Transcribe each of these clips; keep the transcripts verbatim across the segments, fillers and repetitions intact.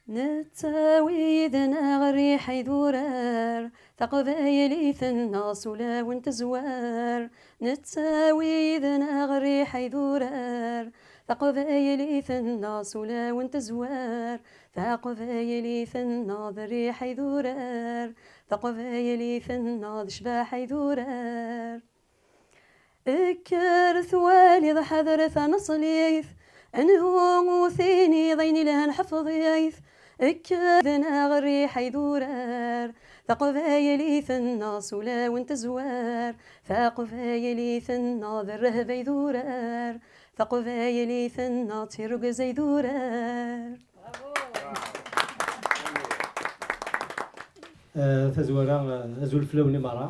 Nettawi yid-neɣ rriḥa idurar, taqbaylit-nneɣ s ulawen tezwar. Nettawi yid-neɣ rriḥa idurar, taqbaylit-nneɣ s ulawen tezwar. Taqbaylit-nneɣ d rriḥa idurar, taqbaylit-nneɣ d ccbaḥa idurar. Kker twaliḍ, ḥadret ad neṣlit, anhu ur tiniḍ ayen ilhan ḥefḍ-it. Kker d-neɣ rriḥa idurar, taqbaylit-nneɣ s ulawen tezwar. Taqbaylit-nneɣ d rrehba idurar, taqbaylit-nneɣ d tirrugza idurar. Eh, tazwara, eh, azul fell-awen i merra.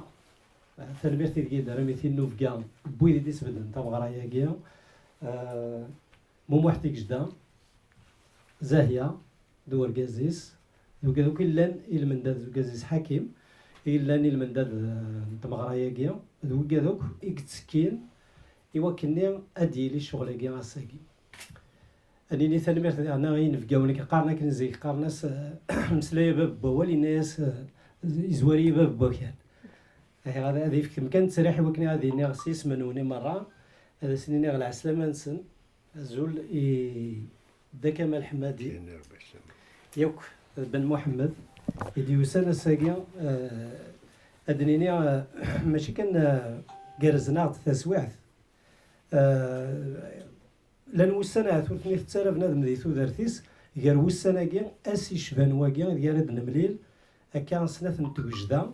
Eh, tanemmirt i deg i d-terram i tinnubga n wid i d-isbedden tameɣra-agi. Eh, Mumuḥ Tigejda, Zahya d urgaz-is, d wigad akk i llan i lmendad, d urgaz-is Ḥakim, i llan i lmendad, eh, n tmeɣra-agi, d wigad akk i yettekkin i wakken-nni ad d-yili ccɣel-agi ass-agi. Ad nini tanemmirt daɣen i yinebgawen, akken qqaren akken zik, qqaren-as, eh, meslay a bab n wawal, yenna-yas, eh, yezwar-iyi bab n wakal. Ihi ad, ad yefk kan ttesriḥ i wakken ad iniɣ s yisem-nwen i merra, ad asen-iniɣ lɛeslama-nsen, azul i Dda Kamal Ḥemmadi, yakk d Ben Muḥemmed, i d-yusan ass-agi, eh, ad d-nini, eh, mačči kan, eh, gerrzen-aɣ-d taswiɛt, eh, Llan wussan ahat ur ten-itett ara bnadem di tudert-is, gar wussan-agi, ass icban wagi ideg ara d-nemlil akka snat n twejda,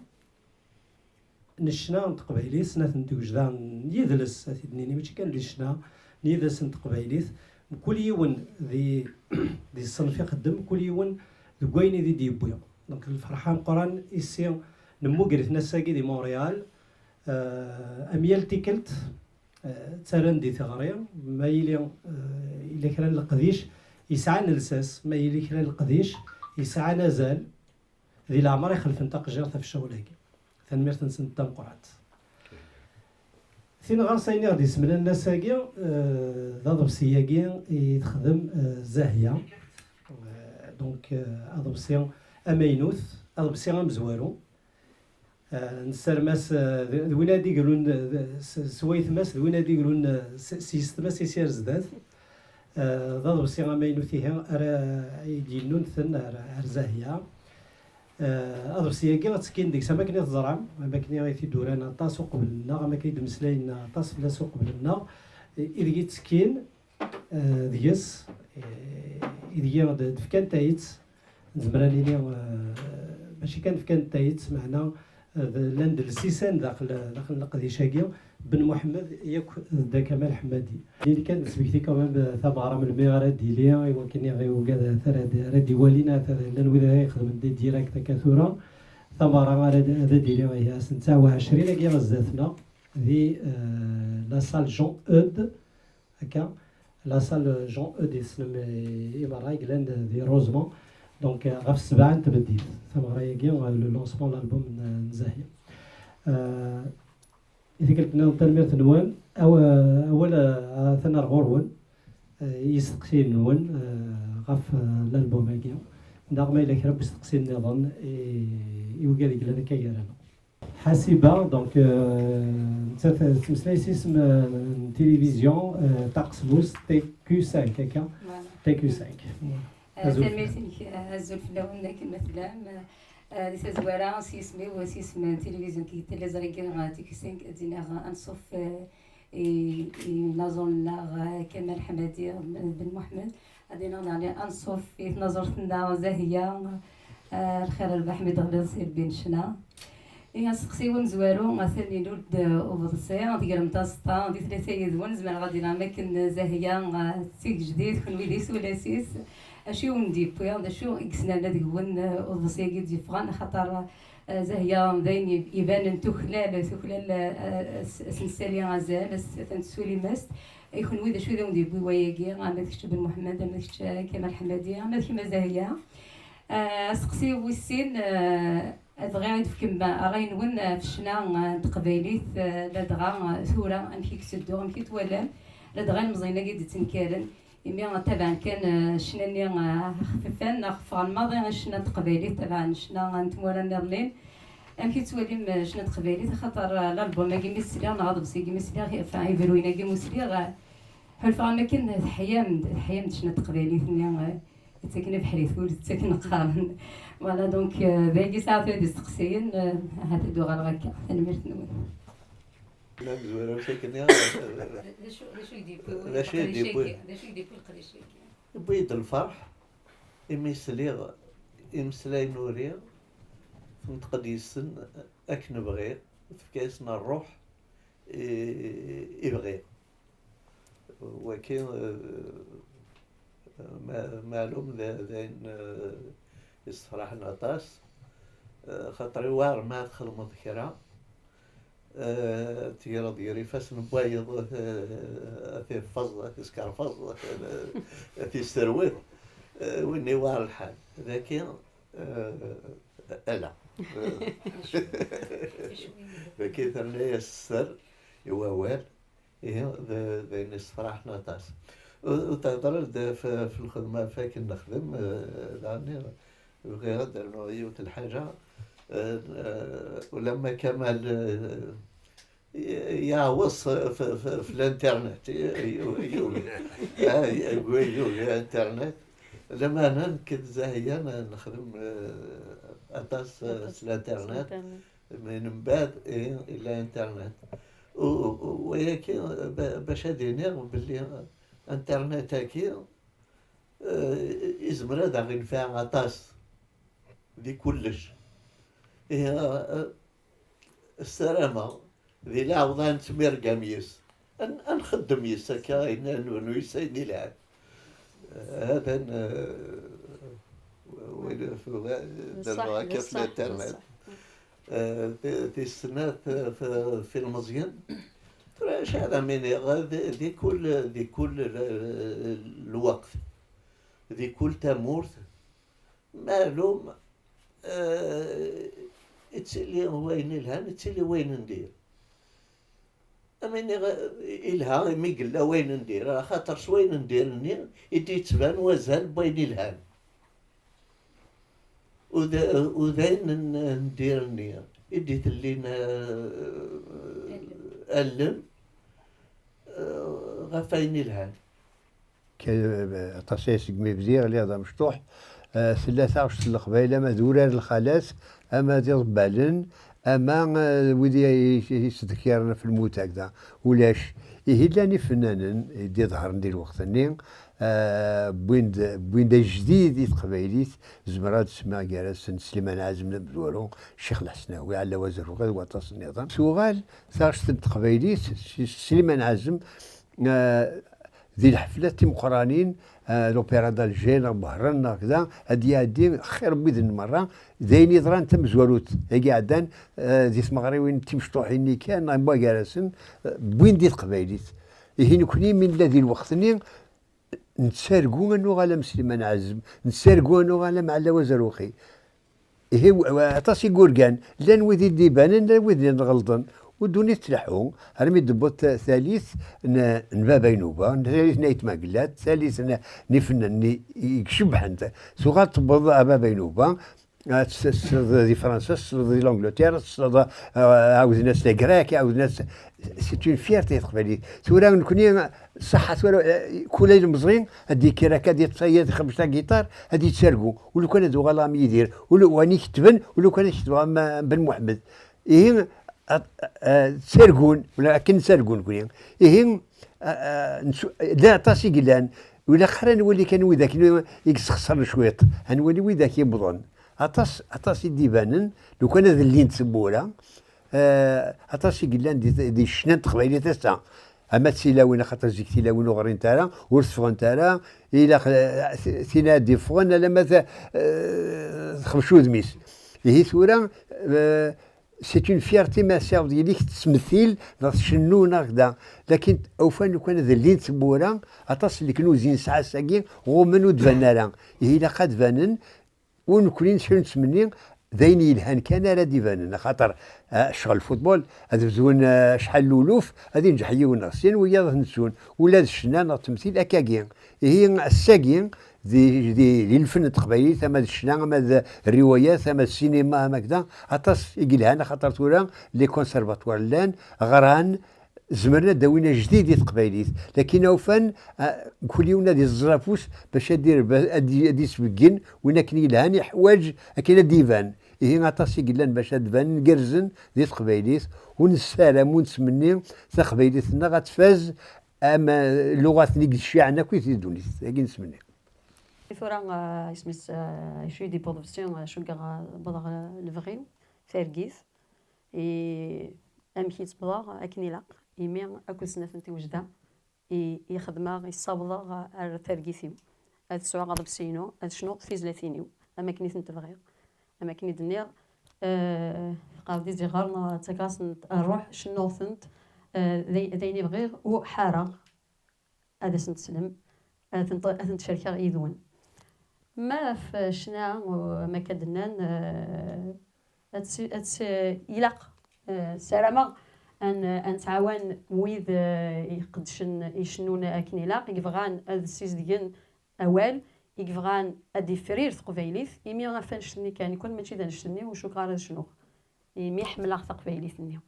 n ccna n teqbaylit, snat n twejda n yidles, ad t-id-nini, mačči kan di ccna, n yidles n teqbaylit, mkul yiwen di, di ṣṣenf ixeddem, mkul yiwen deg wayen i d-yewwi. Donc lferḥ ameqqran i si nemmuger-iten ass-agi di Montréal, euh, am yal tikkelt, Eh, ttarran di tiɣri, ma yili, eh, yella kra n leqdic yesɛan lsas, ma yili kra n leqdic yesɛan azal, di leɛmer ixelfen taqejjirt ɣef ccɣel-agi. Tanemmirt-nsen d tameqqrant. Tin ɣer-s ayen i ɣ-d-isemlan ass-agi, eh, d aḍebsi-agi i texdem, eh, Zahya. Eh, donc, eh, aḍebsi amaynut, aḍebsi amezwaru. Eh, nessarem-as, eh, d, d win ad igrun, eh, d, s, s wayetma-s, d win ad igrun, eh, s, s yessetma-s i s ar zdat. Eh, d aḍebsi amaynut ihi ara i d-yennunten ar, ar Zahya. Eh, aḍebsi-agi ad tekkin deg-s am akken i teẓram, am akken i t-id-uran aṭas uqbel-nneɣ, am akken i d-mmeslayen aṭas fell-as uqbel-nneɣ, i, ideg i ttekkin, eh, deg-s, eh, ideg d-, d-fkan tayet, nezmer ad nini, eh, mačči kan fkan tayet, meɛna, eh, d, llan-d lsisan daxel, daxel n leqdic-agi, Ben Muḥemmed yakk d Dda Kamal Ḥemmadi. Nini kan nesmekti quand même, eh, tameɣra melmi ara d-tili, i wakken i ugad ara d-, ara d-iwalin, ara d-, llan wid ara ixedmen di direct akka tura, tameɣra ara d-, ara d-tili, ihi ass n tesɛa u ɛecrin-agi ɣer zdat-neɣ, di, eh, la salle Jean Eudes, Akka, la salle Jean Eudes i tessnem i, i merra, i yellan di Rosemont. Donc, euh, ɣef ssebɛa n tmeddit, tameɣra-agi, euh, le lancement n l'album n, n Zahya. Euh, i tikkelt-nniḍen, tanemmirt-nwen. Aw-, awal, euh, atan ar ɣur-wen, euh, i yisteqsiyen-nwen, euh, ɣef, euh, l'album-agi. Neɣ ma yella kra n usteqsi-nniḍen i, i wigad i yellan akka gar-aneɣ. Ḥasiba, donc, euh, nettat tettmeslay s yisem, euh, n tilivizyu, euh, taqesbust T Q cinq, akka? Voilà. T Q cinq. Voilà. Euh, tanemmirt-nnek, euh, azul fell-awen akken ma tellam. Euh, di tazwara, s yisem-iw, s yisem n tilivizyu n tiliẓri-agi, euh, T Q cinq, ad d-iniɣ, euh, anṣuf, euh, i, i unaẓur-nneɣ, euh, Kamal Ḥemmadi, euh, Ben Muḥemmed. Ad iniɣ daɣen anṣuf i tnaẓurt-nneɣ Zahya, eh, lxir a rrbeḥ mi d-teɣliḍ si lbi n ccna. Ihi asteqsi-w amezwaru, atan ilul-d, eh, uḍebsi, tegremt aẓeṭṭa di tlata yid-wen, zemreɣ ad iniɣ am akken Zahya, eh, d tigejdit, kenwi d isulas-is. Acu i wen-d-yewwi, d acu i yesnerna deg-wen, eh, uḍebsi-agi d-yeffɣen, axaṭer, eh, Zahya d ayen ibanen tuklal, tuklal, eh, as-, asen-ssali azal, as-, atan tessulim-as-t. I kenwi, d acu i d awen-d-yewwi wayagi, ama d kečč a Ben Muḥemmed, ama d kečč a Kamal Ḥemmadi, ama d kemm a Zahya? Eh, asteqsi wis sin, eh, bɣiɣ ad d-tefkem ṛṛay-nwen, eh, ɣef ccna, eh, n teqbaylit, eh, ladɣa, eh, tura, amek i yetteddu, amek i t-twalam, ladɣa ilemẓiyen-agi i d-yettenkaren, Imi taban kan, eh, ccna-nni, eh, xfifan, neɣ ffɣen maḍi i ccna n teqbaylit, taban ccna n tmura nniḍnin. Amek i tettwalim, eh, ccna n teqbaylit? Axaṭer, eh, l'album-agi mi sliɣ, neɣ aḍebsi-agi mi sliɣ, enfin, ibruynen-agi mi sliɣ, eh, ḥulfaɣ am akken teḥyam-d, teḥyam-d ccna n teqbaylit-nni, eh, yettaken abeḥri tul, yettaken qqaren. Voilà, donc, eh, dagi sɛiɣ tura d isteqsiyen, eh, ahat ad uɣaleɣ akka. Tanemmirt-nwen. La mezwara amek akken, d acu, d acu i d-yewwi d acu i d-yewwi leqdic-agi? D acu i d-yewwi leqdic-agi? Yewwi-d lferḥ, imi sliɣ imeslayen uriɣ, tenṭeq-d yes-sen akken bɣiɣ, tefka-yasen ṛṛuḥ i, i bɣiɣ. Waki, eh, ma-, meɛlum d, d ayen, eh, yessefraḥen aṭas, eh, xaṭer iwɛer ma txedmeḍ kra, eh, tegreḍ gar ifassen n wayeḍ, eh, ad t-iffeẓ, ad t-iskerfeẓ, ad t-isserwet, eh, win iwɛer lḥal. Daki, eh, ala. Daki terna-yas sser i wawal. Ihi, d, d ayen yessefraḥen aṭas. U, u tehḍereḍ-d f, f lxedma f akken nexdem, eh, daɣen bɣiɣ ad d-rnuɣ yiwet n lḥaǧa, eh, eh, ulamma Kamal, eh, y-, yeɛweṣ f, f, f l'internet, y-, y-, yugi, ah, yugi, yugi internet, lameɛna nekk d Zahiya n-, nexdem, eh, aṭas, eh, s l'internet. Mais mbeɛd, eh, yella internet. U, u, u, wayaki, ba-, bac ad iniɣ belli internet-agi, eh, izmer ad aɣ-infeɛ aṭas di kullec. Ihi, eh, ssarameɣ di leɛwḍa ad nettmirgam yes-s. Ad n-, ad nxeddem yes-s akka, ayen, ad nebnu yes-s ayen ilhan. Hada n-, win f-, d ṣṣeḥ, d akka f ṣṣeḥ, d l'internet. Ṣṣeḥ. Eh, ti-, tis snat, eh, f-, f ilmeẓyen. Tura acu ara m-iniɣ, di, di kul, di kul l-, lweqt, di kul tamurt, meɛlum, eh, ittili wayen ilhan, ittili wayen n dir. Am iniɣ, ilha imi yella wayen n dir, axaṭer s wayen n dir-nni i d-yettban wazal n wayen ilhan. U d, u d ayen n, n dir-nni i d-itellin, eh, allen, eh, ɣef wayen ilhan. K-, aṭas aya segmi bdiɣ, lliɣ d amecṭuḥ. Eh, tella taɣect n Leqbayel, ama d urar lxalat, ama d iḍebbalen, ama, eh, wid i, i, i yesdekkiren ɣef lmut, hakda. Ulac. Ihi llan ifennanen i d-iḍehren di lweqt-nni, eh, wwin-d, wwin-d ajdid i teqbaylit, zemreɣ ad semmiɣ gar-asen Sliman Ɛazem d amezwaru, Ccix Lḥesnawi, Ɛella Wazerruɣi d waṭas nniḍen. Tuɣal taɣect n teqbaylit, s-, Sliman Ɛazem, eh, di lḥeflat timeqqranin, eh, l'Opéra d'Alger, neɣ Behran, neɣ kda, ad d-iɛeddi xir n widen merra, d ayen yeḍran tamezwarut, dagi iɛeddan, eh, di tmeɣriwin timecṭuḥin-nni kan, neɣ gar-asen, eh, wwin-d i teqbaylit. Ihi nekni, mi nella di lweqt-nni, nettargu ad nuɣal am Sliman Ɛazem, nettargu ad nuɣal am Ɛella Wazerruxi. Ihi, w-, w-, aṭas i yurgan, llan wid i d-ibanen, llan wid i ɣelḍen, u ddunit tleḥḥu, armi d-tewweḍ ta-, talit n, n Baba Inuba, talit n Ayt Magellat, talit n, n ifennanen i, i icebbḥen, tuɣal tewweḍ a Baba Inuba, ad tes-, tesleḍ di Fransa, tesleḍ di l'Angleterre, tesleḍ, eh, ɛawden-as les Grecs, ɛawden-as, c'est une fierté i teqbaylit. Tura nekni, ṣaḥa tura, eh, kul ilemẓi ad d-yekker akka, ad yeṭṭes, ad ixemmec tagiṭart, ad yettargu. U lukan ad uɣaleɣ am Yidir, u lu-, wani ketben, u lukan ad ketbeɣ am, am Ben Muḥemmed. Ihi, a, a, ttargun, wala akken ttargun nekni. Ihi, a, a, nettu-, llan aṭas i yellan, ur ilaq ara ad nwali kan widak i, i yesxeṣren cwiṭ, ad nwali widak yewwḍen. Aṭas, aṭas i d-ibanen, lukan ad llint tewwura, eh, aṭas i yellan di, di ccna n teqbaylit ass-a. Ama d tilawin, axaṭer zik tilawin ur ɣrint ara, ur teffɣent ara, ilaq, eh, t-, tin ad d-iffɣen alamma t-, eh, texbec udem-is. Ihi tura, eh, c'est une fierté ma s-iɛawed yili-k tettmettil neɣ tcennu neɣ da. Lakin awfan lukan ad llint tewwura, aṭas n leknuz i nesɛa ass-agi ɣummen ur d-banen ara. Ihi ilaq ad banen, u nekni n kra nettmenni d ayen yelhan kan ara d-ibanen, axaṭer ah, ccɣel football ad bdun ah, acḥal n uluf, ad inǧeḥ yiwen neɣ sin, wiyaḍ ad ten-ttun, ula d ccna neɣ ttemtil akkagi. Ihi ass-agi di, di, di lfen n teqbaylit, ama d ccna, ama d rriwayat, ama d sinima, ama kda, aṭas i yelhan, axaṭer tura les conservatoires llan, ɣran, zemren ad d-awin ajdid i teqbaylit, lakin awfan ah, kul yiwen ad iẓẓer afus bac ad d-ireb-, ad d-, ad d-isbeggen win akken yelhan, iḥwaǧ akken ad d-iban. Ihi aṭas i yellan bac ad d-banen gerrzen di teqbaylit, ur nessaram, ur nettmenni taqbaylit-nneɣ ad tfaz am lluɣat-nni i yecciɛen akk di ddunit, agi nettmenni. Tura ah, isem-is ah, Judy Boḍebsi, ah, cukkeɣ ah, wwḍeɣ ah, lebɣi-w, targit, i amek i tt-wwḍeɣ akken ilaq, imi akked snat n tiwejda i, i xedmeɣ, i ssawḍeɣ ar targit-iw. Ad sɛuɣ aḍebsi-inu, ad cnuɣ tizlatin-iw, am akken i tent-bɣiɣ. Am akken i d-nniɣ, eh, teqqar-d iziɣer neɣ ttakeɣ-asent rruḥ, cennuɣ-tent, eh, d ay-, d ayen i bɣiɣ, u ḥareɣ ad asent-teslem, ad tent-, ad tent-cerkeɣ yid-wen. Ma ɣef ccna, u-, am akka d-nnan, eh, ad s-, ad s-, ilaq, eh, ssarameɣ ad n-, ad nettɛawan wid eh, iqeddcen, icennun akken ilaq, i yebɣan ad ssizedgen awal, i yebɣan ad d-ifrir teqbaylit, imi ɣef annect-nni kan, nekkni mačči d annect-nni, ur cukkeɣ ara ad cnuɣ, imi ḥemmleɣ taqbaylit-nni.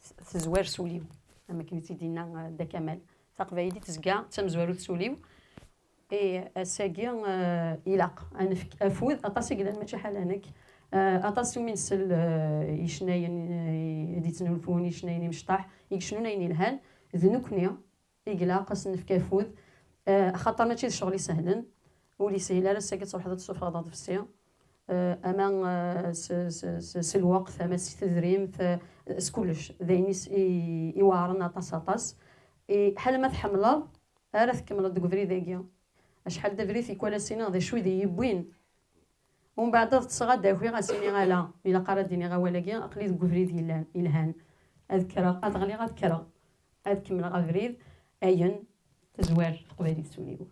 S-, tezwar s ul-iw, am akken i tt-id-yenna eh, Dda Kamal. Taqbaylit tezga d tamezwarut s ul-iw. Eh, ass-agi eh, ilaq ad nefk afud, aṭas i yellan mačči ḥala nekk. Eh, aṭas umi nsell eh, icennayen eh, i d-ittnulfun, icennayen imecṭaḥ, i yecnun ayen yelhan, d nekkni i ilaq ad sen-nefk afud, eh, axaṭer mačči d ccɣel isehlen, ur yeshil ara ass-agi ad truḥeḍ ad tessufɣeḍ aḍebsi, eh, ama eh, s, s, s, s lweqt, ama s tedrimt, eh, s kullec. D ayen is-, i, iweɛren aṭas, aṭas. I, ḥala ma tḥemmleḍ, ara tkemmleḍ deg ubrid-agi. Acḥal d abrid tikwal ad s-iniɣ d acu i d iyi-yewwin. Umbeɛd ad ṭṭseɣ ad d-akiɣ, ad s-iniɣ ala, ilaq ara d-iniɣ awal-agi, aql-i deg ubrid yellan, yelhan. Ad kkreɣ, ad ɣliɣ, ad kkreɣ. Ad kemmleɣ abrid, ayen tezwar teqbaylit s ul-iw.